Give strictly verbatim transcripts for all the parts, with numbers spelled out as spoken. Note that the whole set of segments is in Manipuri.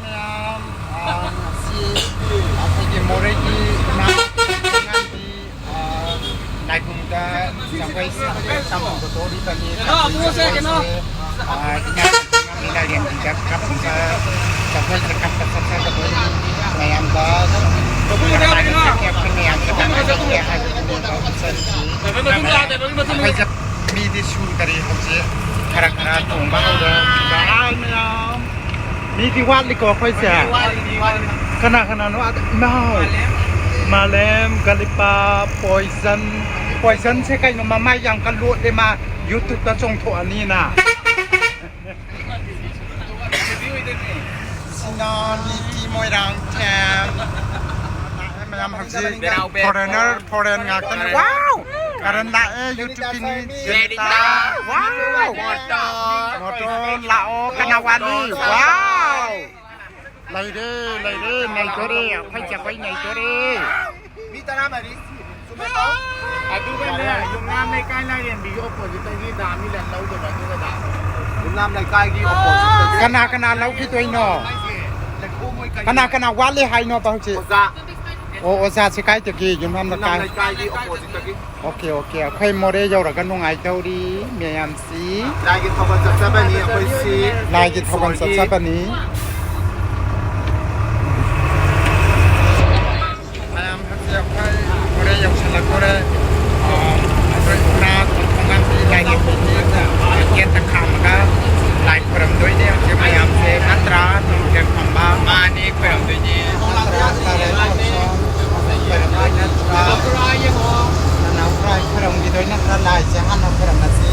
ꯃꯌꯥꯝ, ꯑ, ꯉꯁꯤ ꯑꯩꯈꯣꯏꯒꯤ ꯃꯣꯔꯦꯒꯤ ꯏꯃꯥ ꯑꯉꯥꯡꯒꯤ, ꯑ, ꯂꯥꯏꯕꯨꯡꯗ ꯖꯒꯣꯏ ꯁꯥꯕ ꯇꯝꯒꯗꯧꯔꯤꯕꯅꯤ꯫ ꯀꯩꯅꯣ, ꯑꯃꯨꯛ ꯁꯦ, ꯀꯩꯅꯣ꯫ ꯑ, ꯏꯃꯥ ꯑꯉꯥꯡꯒꯤ ꯂꯥꯏꯔꯦꯝꯕꯤꯗ ꯀꯞꯄ, ꯖꯒꯣꯏꯁꯦ ꯀꯞꯄ ꯆꯠꯆꯒꯗꯣꯏꯅꯤ꯫ ꯃꯌꯥꯝꯗ ꯑꯩꯈꯣꯏ ꯃꯌꯥꯝꯁꯦ ꯀꯃꯥꯏꯅ ꯇꯧꯒꯦ ꯍꯥꯏꯕꯗꯨꯅꯦꯕ ꯍꯧꯖꯤꯛ꯫ ꯑꯩꯈꯣꯏꯁꯦ ꯃꯤꯗꯤ ꯁꯨꯗꯔꯤ ꯍꯧꯖꯤꯛ꯫ ꯈꯔ ꯈꯔ ꯊꯣꯡꯕ ꯍꯧꯔꯦ꯫ ꯕꯥꯏ ꯃꯌꯥꯝ꯫ ꯃꯤꯗꯤ ꯋꯥꯠꯂꯤꯀꯣ ꯑꯩꯈꯣꯏꯁꯦ꯫ ꯀꯅꯥ ꯀꯅꯥꯅꯣ ꯑꯥꯗ? ꯏꯃꯥꯎ꯫ ꯃꯥꯂꯦꯝ, ꯒꯂꯤꯄꯥ, ꯄꯣꯏꯖꯟ꯫ ꯄꯣꯏꯖꯟꯁꯦ ꯀꯩꯅꯣ ꯃꯃꯥꯏ ꯌꯥꯝ ꯀꯟ ꯂꯣꯠꯂꯦ ꯃꯥ꯫ YouTube ꯆꯣꯡꯊꯣꯛꯑꯅꯤꯅ꯫ ꯁꯤꯅ ꯃꯤꯀꯤ ꯃꯣꯏꯔꯥꯡ ꯊꯦꯝ꯫ ꯃꯌꯥꯝ ꯍꯧꯖꯤꯛ ꯕꯦꯔꯥꯎ ꯕꯦ꯫ Foreigner, foreign ꯉꯥꯛꯇꯅꯤ꯫ Wow! ꯀꯔꯟ ꯂꯥꯛꯑꯦ, YouTubeꯀꯤꯅꯤ꯫ ꯖꯦꯅꯤꯇꯥ꯫ Wow! ꯃꯣꯇꯣꯟ ꯂꯥꯛꯑꯣ, ꯀꯅꯥ ꯋꯥꯠꯂꯤ? Wow! ꯂꯩꯔꯦ, ꯂꯩꯔꯦ, ꯅꯩꯗꯣꯔꯦ꯫ ꯑꯩꯈꯣꯏ ꯖꯒꯣꯏ ꯅꯩꯗꯣꯔꯦ꯫ ꯃꯤ ꯇꯔꯥꯃꯔꯤ꯫ ꯑꯗꯨꯒꯅꯦ, ꯌꯨꯝꯅꯥꯝ ꯂꯩꯀꯥꯏ ꯂꯥꯏꯔꯦꯝꯕꯤꯒꯤ oppositeꯇꯒꯤ ꯗꯥ ꯃꯤꯂꯟ ꯂꯧꯗꯣꯏꯕ, ꯑꯗꯨꯒ ꯗꯥ꯫ ꯌꯨꯝꯅꯥꯝ ꯂꯩꯀꯥꯏꯒꯤ oppositeꯇꯒꯤ꯫ ꯀꯅꯥ ꯀꯅꯥ ꯂꯧꯈꯤꯗꯣꯏꯅꯣ? ꯂꯩꯈꯣꯝ ꯍꯣꯏ ꯀꯔꯤ? ꯀꯅꯥ ꯀꯅꯥ ꯋꯥꯠꯂꯤ ꯍꯥꯏꯅꯣꯕ ꯍꯧꯖꯤꯛ? ꯑꯣꯖꯥ꯫ ꯑꯣ, ꯑꯣꯖꯥꯁꯦ ꯀꯥꯏꯗꯒꯤ? ꯌꯨꯝꯅꯥꯝ ꯌꯨꯝꯅꯥꯝ ꯂꯩꯀꯥꯏ꯫ ꯂꯩꯀꯥꯏꯒꯤ oppositeꯇꯒꯤ꯫ Okay, okay. ꯑꯩꯈꯣꯏ ꯃꯣꯔꯦ ꯌꯧꯔꯒ ꯅꯨꯡꯉꯥꯏꯗꯧꯔꯤ ꯃꯌꯥꯝꯁꯤ꯫ ꯂꯥꯏꯒꯤ ꯊꯧꯒꯜ ꯆꯠꯆꯕꯅꯤ ꯑꯩꯈꯣꯏꯁꯤ꯫ ꯂꯥꯏꯒꯤ ꯊꯧꯒꯜ ꯏꯁꯣꯔꯒꯤ꯫ ꯆꯠꯆꯕꯅꯤ꯫ ꯃꯌꯥꯝ ꯍꯧꯖꯤꯛ ꯑꯩꯈꯣꯏ ꯃꯣꯔꯦ ꯌꯧꯁꯤꯜꯂꯛꯇꯣꯔꯦ꯫ ꯑ, ꯑꯩꯈꯣꯏ ꯏꯃꯥ ꯊꯣꯡꯒꯥꯟꯕꯤ ꯂꯥꯏꯔꯦꯝꯕꯤꯒꯤ ꯒꯦꯠꯇ ꯈꯥꯝꯃꯒ ꯂꯥꯏ ꯈꯣꯏꯔꯝꯗꯣꯏꯅꯦ ꯍꯧꯖꯤꯛ ꯃꯌꯥꯝꯁꯦ꯫ ꯅꯠꯇ꯭ꯔꯥ? ꯅꯨꯡꯊꯤꯜ ꯐꯝꯕ꯫ ꯃꯥꯅꯦ, ꯈꯣꯏꯔꯝꯗꯣꯏꯅꯦ꯫ ꯈꯣꯏꯔꯝꯗꯣꯏ ꯅꯠꯇ꯭ꯔꯥ? ꯅꯅꯥꯎ ꯈꯔ ꯈꯣꯏꯔꯝꯈꯤꯗꯣꯏ ꯅꯠꯇ꯭ꯔꯥ? ꯂꯥꯏꯁꯦ ꯍꯥꯟꯅ ꯈꯣꯏꯔꯝꯃꯁꯤ,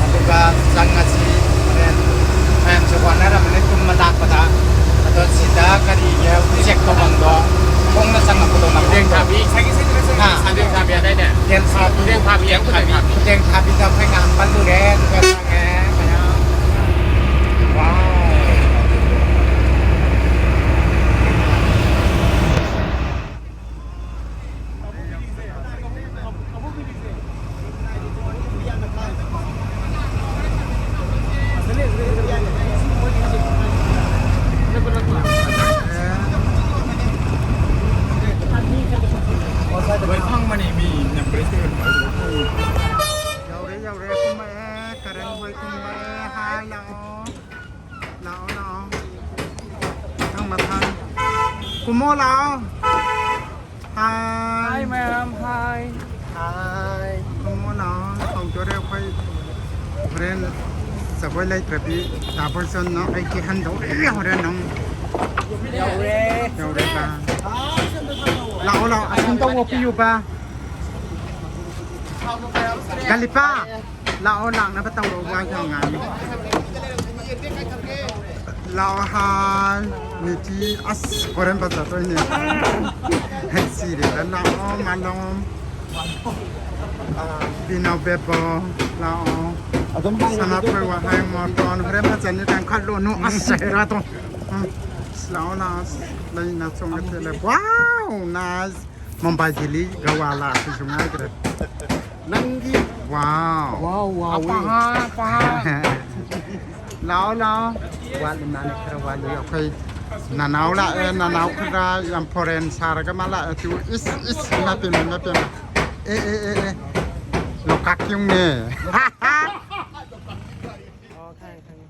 ꯑꯗꯨꯒ ꯆꯪꯉꯁꯤ꯫ ꯍꯣꯔꯦꯟ ꯃꯌꯥꯝꯁꯦ ꯋꯥꯅꯔꯝꯃꯅꯤ ꯇꯨꯝꯕ ꯂꯥꯛꯄꯗ꯫ ꯑꯗꯣ ꯁꯤꯗ ꯀꯔꯤꯒꯤ ꯎꯆꯦꯛ ꯇꯧꯐꯝꯗꯣ, ꯈꯣꯡꯅ ꯆꯪꯉꯛꯄꯗꯣ ꯃꯐꯝꯗꯣ꯫ ꯈꯨꯗꯦꯡ ꯊꯥꯕꯤ꯫ ꯍꯥ? ꯈꯨꯗꯦꯡ ꯊꯥꯕꯤ ꯍꯥꯏꯗꯥꯏꯅꯦ? ꯈꯨꯗꯦꯡ ꯊꯥꯕꯤ꯫ ꯈꯨꯗꯦꯡ ꯊꯥꯕꯤ, ꯈꯨꯗꯦꯡ ꯊꯥꯕꯤ꯫ ꯈꯨꯗꯦꯡ ꯊꯥꯕꯤꯗ ꯑꯩꯈꯣꯏ ꯉꯥꯏꯍꯥꯛ ꯄꯜꯂꯨꯔꯦ, ꯑꯗꯨꯒ ꯆꯪꯉꯦ ꯃꯌꯥꯝ꯫ ꯋꯥꯎ꯫ ꯃꯊꯪ꯫ ꯀꯨꯝꯃꯣ ꯂꯥꯛꯑꯣ꯫ Hi꯫ Hi, ma'am. Hi꯫ Hi꯫ ꯀꯨꯝꯃꯣ ꯂꯥꯛꯑꯣ꯫ ꯍꯧꯗꯣꯔꯦ ꯑꯩꯈꯣꯏ꯫ ꯍꯣꯔꯦꯟ ꯖꯒꯣꯏ ꯂꯩꯇ꯭ꯔꯗꯤ ꯗꯥ ꯕꯣꯏꯆꯟꯅ ꯑꯩ ꯀꯤꯍꯟꯗꯧꯔꯦ ꯍꯣꯔꯦꯟ ꯅꯪ꯫ ꯌꯧꯔꯦ꯫ ꯌꯧꯔꯦꯕ꯫ ꯂꯥꯛꯑꯣ, ꯂꯥꯛꯑꯣ꯫ ꯑꯁꯨꯝꯇ ꯑꯣꯛꯄꯤꯌꯨꯕ꯫ ꯒꯥꯂꯤꯄꯥ꯫ ꯂꯥꯛꯑꯣ, ꯂꯥꯛꯅꯕ ꯇꯧꯔꯣ, ꯋꯥ ꯌꯥꯝ ꯉꯥꯡꯉꯤ꯫ ꯂꯥꯛꯑꯣ, ꯍꯥꯏ꯫ ꯅꯤꯇꯤ, ꯑꯁ, ꯍꯣꯔꯦꯟ ꯕꯖꯥꯔ ꯆꯠꯇꯣꯏꯅꯦ꯫ ꯁꯤꯔꯦꯗ, ꯂꯥꯛꯑꯣ, ꯃꯥꯂꯣꯝ꯫ ꯕꯤꯅꯣ ꯕꯦꯕꯣ, ꯂꯥꯛꯑꯣ꯫ ꯑꯗꯨꯝ ꯍꯥꯏꯌꯨ꯫ ꯁꯅꯥꯊꯣꯏ ꯋꯥꯍꯩ ꯃꯇꯣꯟ, ꯍꯣꯔꯦꯟ ꯐꯖꯅ ꯀꯟꯈꯠꯂꯨꯅꯨ꯫ ꯑꯁ, ꯍꯦꯔꯥꯗꯣ꯫ ꯎꯝ꯫ ꯂꯥꯛꯑꯣ, ꯂꯥꯛꯑꯣ꯫ ꯂꯩ ꯅꯥꯆꯣꯡꯒ ꯊꯦꯠꯂꯦ꯫ Wow, nice꯫ ꯃꯨꯝꯕꯥꯏ ꯗꯤꯜꯂꯤ ꯒꯋꯥ ꯂꯥꯛꯄꯁꯨ ꯉꯥꯏꯈ꯭ꯔꯦ꯫ ꯅꯪꯒꯤ Wow꯫ Wow, wow, ꯑꯄꯥ, ꯑꯄꯥ꯫ ꯂꯥꯛꯑꯣ, ꯂꯥꯛꯑꯣ꯫ ꯋꯥꯠꯂꯤ ꯃꯥꯅꯦ, ꯈꯔ ꯋꯥꯠꯂꯤ꯫ ꯑꯩꯈꯣꯏ ꯅꯅꯥꯎ ꯂꯥꯛꯑꯦ, ꯅꯅꯥꯎ ꯈꯔ ꯌꯥꯝ ꯐꯣꯔꯦꯟ ꯁꯥꯔꯒ ꯃꯥ ꯂꯥꯛꯑꯦ꯫ ꯇꯨ, ꯏꯁ, ꯏꯁ, ꯏꯃꯥ ꯄꯦꯝꯃ, ꯏꯃꯥ ꯄꯦꯝꯃ꯫ ꯑꯦ, ꯑꯦ, ꯑꯦ, ꯑꯦ꯫ ꯂꯣꯛꯇꯥꯛ ꯌꯨꯝꯅꯦ꯫ ꯑꯣ, ꯈꯪꯉꯦ, ꯈꯪꯉꯦ꯫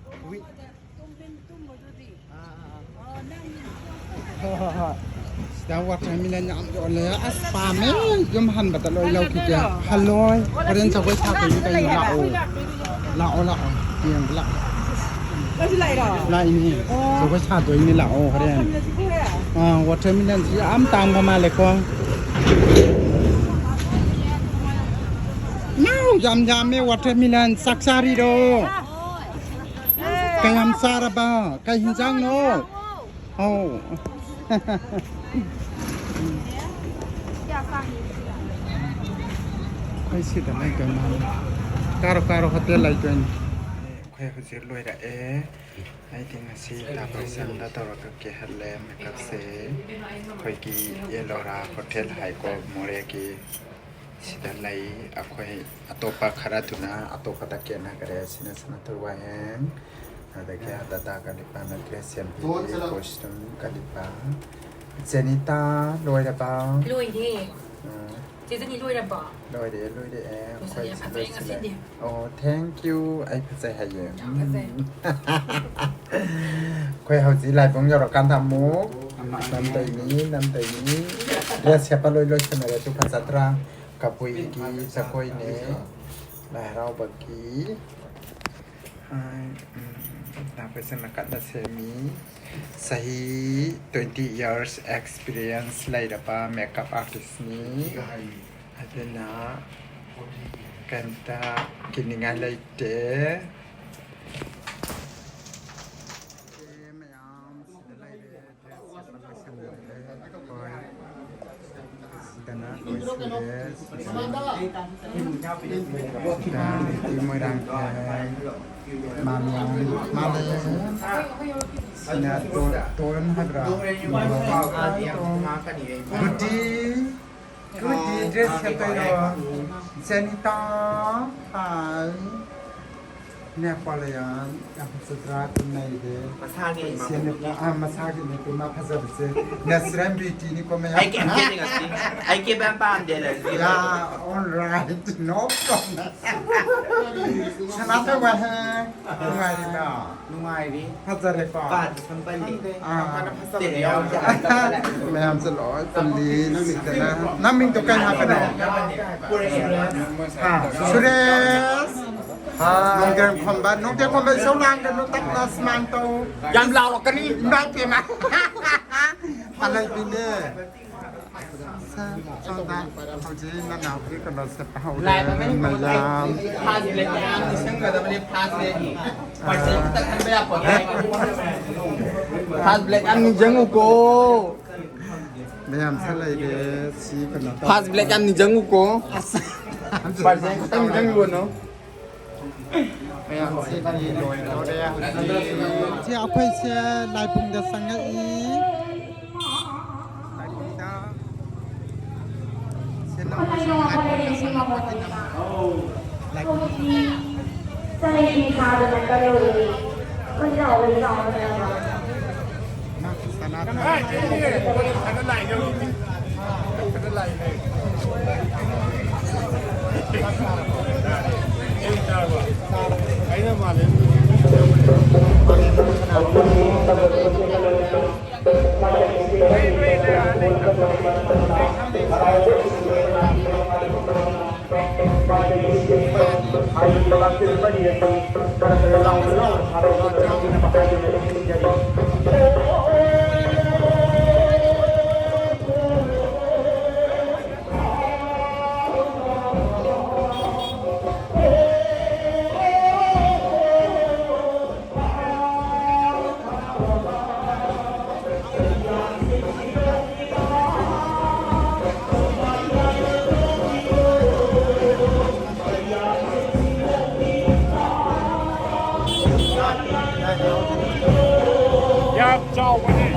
ꯍꯣꯏ, ꯍꯣꯏ, ꯍꯣꯏ꯫ ꯁꯤꯗ watermelon ꯌꯥꯝ ꯌꯣꯜꯂꯦ꯫ ꯑꯁ, ꯄꯥꯝꯃꯦ꯫ ꯌꯨꯝ ꯍꯟꯕꯗ ꯂꯣꯏ ꯂꯧꯈꯤꯒꯦ꯫ ꯍꯜꯂꯣꯏ꯫ ꯍꯣꯔꯦꯟ ꯖꯒꯣꯏ ꯁꯥꯗꯣꯏꯅꯤ ꯀꯩꯅꯣ꯫ ꯂꯥꯛꯑꯣ꯫ ꯂꯥꯛꯑꯣ, ꯂꯥꯛꯑꯣ꯫ ꯌꯦꯡꯕ ꯂꯥꯛꯑꯣ꯫ ꯂꯥꯛꯏꯅꯦ꯫ ꯖꯒꯣꯏ ꯁꯥꯗꯣꯏꯅꯤ, ꯂꯥꯛꯑꯣ ꯍꯣꯔꯦꯟ꯫ ꯑꯥ, watermelon ꯁꯤ ꯌꯥꯝ ꯇꯥꯡꯕ ꯃꯥꯜꯂꯦꯀꯣ꯫ ꯅꯥꯎ, ꯌꯥꯝ ꯌꯥꯝꯃꯦ watermelon꯫ ꯆꯥꯛ ꯆꯥꯔꯤꯔꯣ? ꯀꯌꯥꯝ ꯆꯥꯔꯕ? ꯀꯩ ꯍꯤꯟꯖꯥꯡꯅꯣ? ꯑꯧ꯫ ꯑꯩ ꯁꯤꯗ ꯂꯩꯗꯣꯏ ꯃꯥꯜꯂꯦ꯫ ꯀꯥꯔꯣ, ꯀꯥꯔꯣ, ꯍꯣꯇꯦꯜ ꯂꯩꯗꯣꯏꯅꯤ꯫ ꯑꯩꯈꯣꯏ ꯍꯧꯖꯤꯛ ꯂꯣꯏꯔꯛꯑꯦ꯫ ꯑꯩꯗꯤ ꯉꯁꯤ ꯂꯥꯕꯔꯁꯟꯗ ꯇꯧꯔꯒ ꯀꯦꯍꯜꯂꯦ ꯃꯦꯀꯞꯁꯦ꯫ ꯑꯩꯈꯣꯏꯒꯤ ꯑꯦꯂꯣꯔꯥ ꯍꯣꯇꯦꯜ ꯍꯥꯏꯀꯣ, ꯃꯣꯔꯦꯒꯤ꯫ ꯁꯤꯗ ꯂꯩ꯫ ꯑꯩꯈꯣꯏ ꯑꯇꯣꯞꯄ ꯈꯔꯗꯨꯅ ꯑꯇꯣꯞꯄꯗ ꯀꯦꯅꯈ꯭ꯔꯦ꯫ ꯁꯤꯅ ꯁꯅꯥꯊꯣꯏ ꯋꯥꯍꯦꯡ, ꯑꯗꯒꯤ ꯗꯥꯗꯥ ꯀꯥꯂꯤꯄꯥꯅ ꯗ꯭ꯔꯦꯁ ꯁꯦꯝꯕꯤꯔꯤ, ꯀꯣꯁꯇ꯭ꯌꯨꯝ ꯀꯥꯂꯤꯄꯥ꯫ ꯖꯦꯅꯤꯇꯥ, ꯂꯣꯏꯔꯕ? ꯂꯣꯏꯔꯦ꯫ ꯎꯝ꯫ ꯆꯦ ꯖꯦꯅꯤ, ꯂꯣꯏꯔꯕꯣ? ꯂꯣꯏꯔꯦ, ꯂꯣꯏꯔꯦ꯫ ꯑꯩꯈꯣꯏ ꯌꯥꯝ ꯐꯖꯩ ꯂꯣꯏꯁꯤꯜꯂꯦ꯫ ꯉꯁꯤꯗꯤ꯫ ꯑꯣ, thank you꯫ ꯑꯩ ꯐꯖꯩ ꯍꯥꯏꯌꯦ꯫ ꯌꯥꯝ ꯐꯖꯩ꯫ ꯎꯝ꯫ ꯑꯩꯈꯣꯏ ꯍꯧꯖꯤꯛ ꯂꯥꯏꯕꯨꯡ ꯌꯧꯔꯀꯥꯟꯗ ꯑꯃꯨꯛ ꯅꯝꯗꯣꯏꯅꯤ, ꯅꯝꯗꯣꯏꯅꯤ꯫ Dress ꯁꯦꯠꯄ ꯂꯣꯏ ꯂꯣꯏꯁꯟꯅꯔꯦ꯫ ꯑꯗꯨ ꯐꯖꯗ꯭ꯔꯥ? ꯀꯕꯨꯏꯒꯤ ꯖꯒꯣꯏꯅꯦ꯫ ꯂꯥꯏ ꯍꯔꯥꯎꯕꯒꯤ꯫ ꯍꯥꯏ, ꯎꯝ, ꯗꯥ ꯕꯩꯁꯟꯅ ꯀꯟꯅ ꯁꯦꯝꯃꯤ꯫ ꯆꯍꯤ twenty years experience ꯂꯩꯔꯕ makeup artistꯅꯤ꯫ ꯑꯗꯨꯅ ꯀꯩꯝꯇ ꯀꯤꯅꯤꯡꯉꯥꯏ ꯂꯩꯇꯦ꯫ ꯃꯌꯥꯝ ꯁꯤꯗ ꯂꯩꯔꯦ꯫ ꯍꯣꯏ꯫ ꯁꯤꯗꯅ ꯂꯣꯏ ꯁꯨꯔꯦ꯫ ꯁꯤꯗꯅ ꯁꯤꯗ ꯅꯨꯄꯤ ꯃꯣꯏꯔꯥꯡꯊꯦꯝ꯫ ꯃꯥ ꯃꯌꯥꯝ ꯃꯥ ꯂꯩ꯫ ꯁꯤꯅ ꯇꯣ-, ꯇꯣꯟ ꯍꯥꯏꯕ꯭ꯔꯥ? ꯒꯨꯇꯤ꯫ ꯒꯨꯇꯤ dress ꯁꯦꯠꯇꯣꯏꯔꯣ? ꯖꯦꯅꯤꯇꯥ꯫ ꯍꯥꯏ꯫ ꯅꯦꯄꯣꯂꯤꯌꯟ꯫ ꯌꯥꯝ ꯐꯖꯗ꯭ꯔꯥ? ꯑꯗꯨꯝ ꯅꯩꯔꯦ꯫ ꯃꯁꯥꯒꯤ ꯁꯤ ꯅꯨꯄꯤ, ꯑꯥ, ꯃꯁꯥꯒꯤꯅꯦ꯫ ꯑꯗꯨ ꯃꯥ ꯐꯖꯕꯁꯦ natural beautyꯅꯤꯀꯣ ꯃꯌꯥꯝ꯫ ꯑꯩ ꯀꯩꯝ ꯈꯦꯠꯅꯤꯡꯉꯛꯇꯦ꯫ ꯑꯩ ꯀꯦꯕ ꯌꯥꯝ ꯄꯥꯝꯗꯦ, allergy ꯂꯩ꯫ Yeah, all right, no problem. ꯁꯅꯥꯊꯣꯏ ꯋꯥꯍꯦꯡ, ꯅꯨꯡꯉꯥꯏꯔꯤꯕ꯭ꯔꯣ? ꯅꯨꯡꯉꯥꯏꯔꯤ꯫ ꯐꯖꯔꯦꯀꯣ? ꯄꯥꯗꯤ ꯁꯝ ꯄꯜꯂꯤ꯫ ꯑꯥ꯫ ꯌꯥꯝ ꯀꯟꯅ ꯐꯖꯕꯗꯤ ꯌꯥꯎꯗꯦ꯫ ꯃꯌꯥꯝꯁꯦ ꯂꯣꯏ ꯄꯜꯂꯤ꯫ ꯁꯤꯗꯅ ꯅꯪ ꯃꯤꯡꯗꯣ ꯀꯩ ꯍꯥꯞꯄꯅꯣ? ꯍꯥ? ꯁꯨꯔꯦꯁ꯫ ꯅꯣꯡꯗꯦꯡ ꯈꯣꯝꯕ, ꯅꯣꯡꯗꯦꯡ ꯈꯣꯝꯕ ꯏꯁꯧ ꯂꯥꯡꯒꯅꯨ, ꯇꯞꯅ ꯁꯨꯃꯥꯏꯅ ꯇꯧ꯫ ꯌꯥꯝ ꯂꯥꯎꯔꯛꯀꯅꯤ꯫ ꯏꯃꯥ ꯏꯄꯦꯝꯃ꯫ ꯄꯥꯂꯩꯕꯤꯅꯦ꯫ ꯁꯦ, ꯁꯣꯝꯗ ꯍꯧꯖꯤꯛ ꯅꯅꯥꯎꯒꯤ ꯀꯩꯅꯣꯁꯦ ꯍꯧꯔꯦ꯫ ꯃꯌꯥꯝ꯫ First black ꯌꯥꯝ ꯅꯤꯡꯁꯤꯡꯒꯗꯕꯅꯤ, first black꯫ First black ꯌꯥꯝ ꯅꯤꯡꯁꯤꯡꯉꯨꯀꯣ꯫ ꯃꯌꯥꯝꯁꯦ ꯂꯩꯔꯦ꯫ ꯁꯤ ꯀꯩꯅꯣ ꯇꯧ-, first black ꯌꯥꯝ ꯅꯤꯡꯁꯤꯡꯉꯨꯀꯣ꯫ First black ꯈꯛꯇꯪ ꯅꯤꯡꯁꯤꯡꯉꯨꯒꯅꯨ꯫ ꯃꯌꯥꯝꯁꯤꯗꯤ ꯂꯣꯏꯗꯧꯔꯦ ꯍꯧꯖꯤꯛ꯫ ꯁꯤ ꯑꯩꯈꯣꯏꯁꯦ ꯂꯥꯏꯕꯨꯡꯗ ꯆꯪꯉꯛꯏ꯫ ꯂꯥꯏꯕꯨꯡꯗ꯫ ꯁꯤ ꯅꯧꯕꯁꯨ ꯂꯥꯏꯕꯨꯡꯗ ꯆꯪꯉꯛꯄꯒꯤ ꯅꯝꯕꯔ꯫ ꯂꯥꯏꯕꯨꯡ꯫ ꯌꯥꯝ ꯆꯥꯎꯕꯅꯦ꯫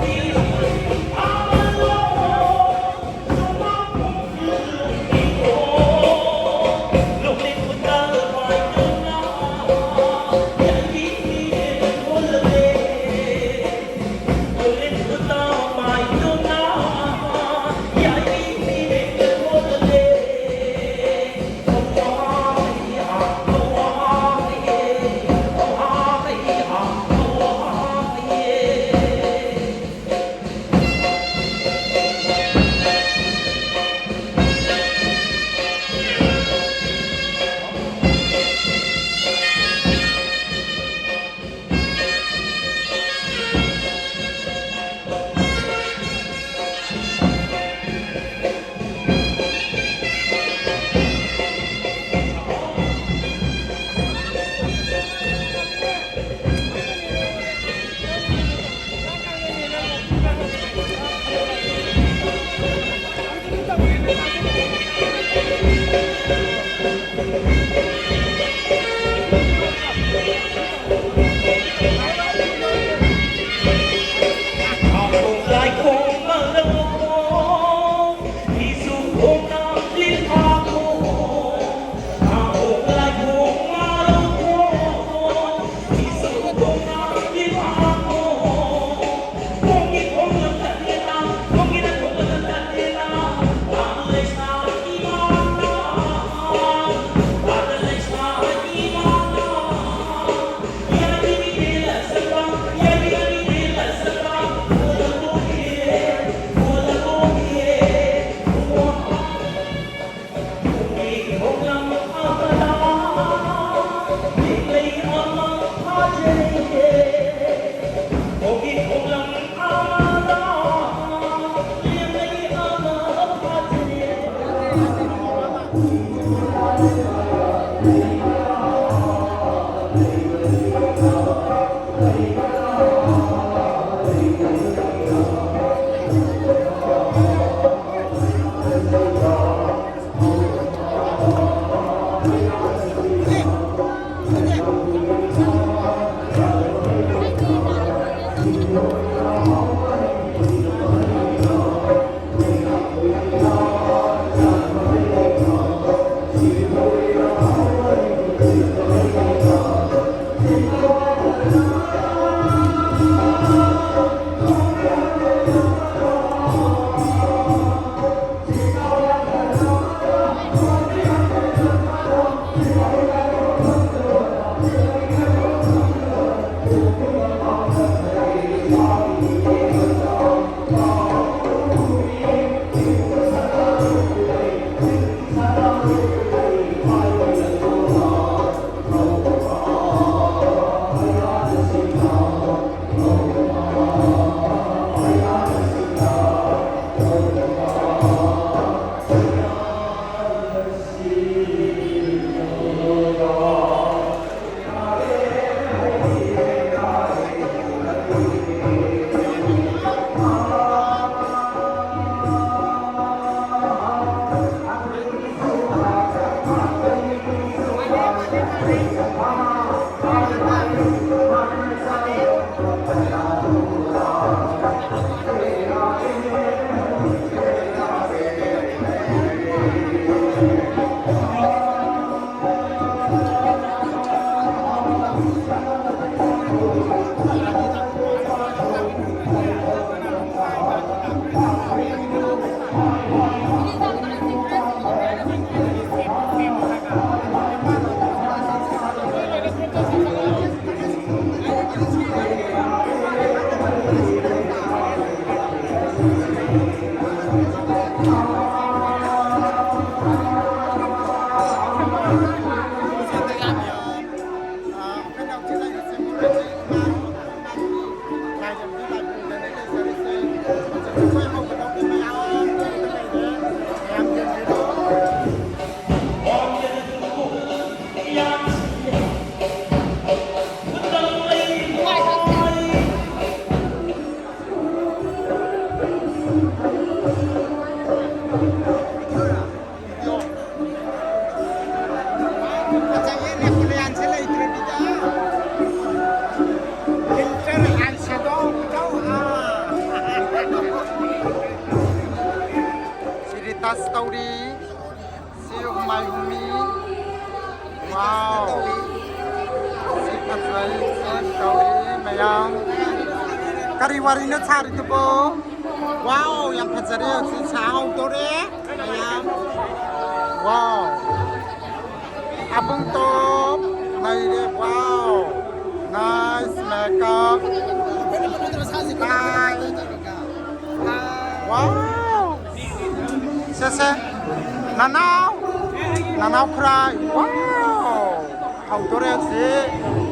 ꯇꯧꯔꯤ꯫ ꯁꯤ ꯍꯨꯃꯥꯏ ꯍꯨꯝꯃꯤ꯫ Wow꯫ ꯁꯤ ꯐꯖꯩ꯫ ꯁꯤ ꯇꯧꯔꯤ ꯃꯌꯥꯝ꯫ ꯀꯔꯤ ꯋꯥꯔꯤꯅꯣ ꯁꯥꯔꯤꯗꯨꯕꯣ? Wow, ꯌꯥꯝ ꯐꯖꯔꯦ꯫ ꯍꯧꯖꯤꯛ ꯁꯥ ꯍꯧꯗꯣꯔꯦ ꯃꯌꯥꯝ꯫ Wow꯫ ꯑꯕꯨꯡ ꯇꯣꯞ ꯅꯩꯔꯦ꯫ Wow꯫ Nice makeup꯫ Hi꯫ Wow꯫ ꯁꯦ, ꯁꯦ꯫ ꯅꯅꯥꯎ꯫ ꯅꯅꯥꯎ ꯈꯨꯔꯥꯏ꯫ Wow꯫ ꯍꯧꯗꯣꯔꯦ ꯍꯧꯖꯤꯛ꯫